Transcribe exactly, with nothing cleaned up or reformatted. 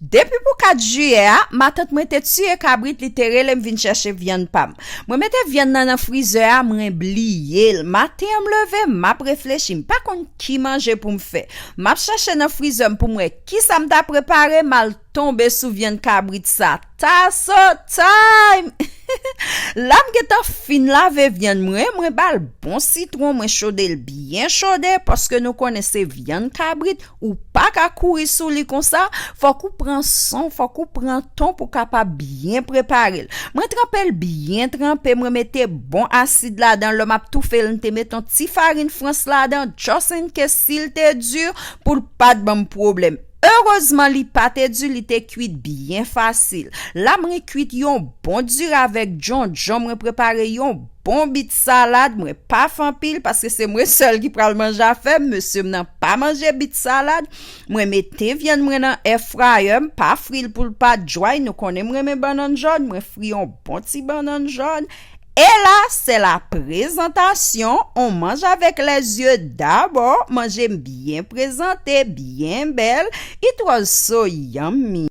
Depi pou kat jiyè a, matant mwen te tiye kabrit, li te rele m vin chèche vyann pa m. Mwen mete vyann nan nan frizè a, mwen bliye l. Maten an m leve, m ap reflechi, m pa konn ki manje pou m fè. M ap chèche nan frizè m pou m wè kisa m ta prepare, m al tonbe sou vyann kabrit sa. Tasso time! La m gentan fin lave vyann mwen, mwen ba l bon sitwon, mwen chode l byen chode, paske nou konnen se vyann kabrit, ou pa ka kouri sou li konsa, fòk ou pran son, fòk ou pran ton pou kapab byen prepare l. Mwen tranpe l byen tranpe, mwen mete bon asid ladan l, lè m ap toufe l, m te mete yon ti farin frans ladan, just in case si l te di, pou l pa t ban m pwoblèm. Erezman, li pa te di, li te kwit byen fasil. La, mwen kwit yon bon diri avèk djondjon, mwen prepare yon bon bit salad, mwen pa fè anpil, paske se mwen sèl ki pral manje afè m, mesye m nan pa manje bit salad. Mwen mete vyann mwen nan air fryer, m pa fri l pou l pa dry, nou konnen m renmen bannann jòn, mwen fri yon bon ti bannann jòn. E la, c'est la présentation, on mange avec les yeux d'abord, manje m byen prezante, byen bèl, it was so yummy.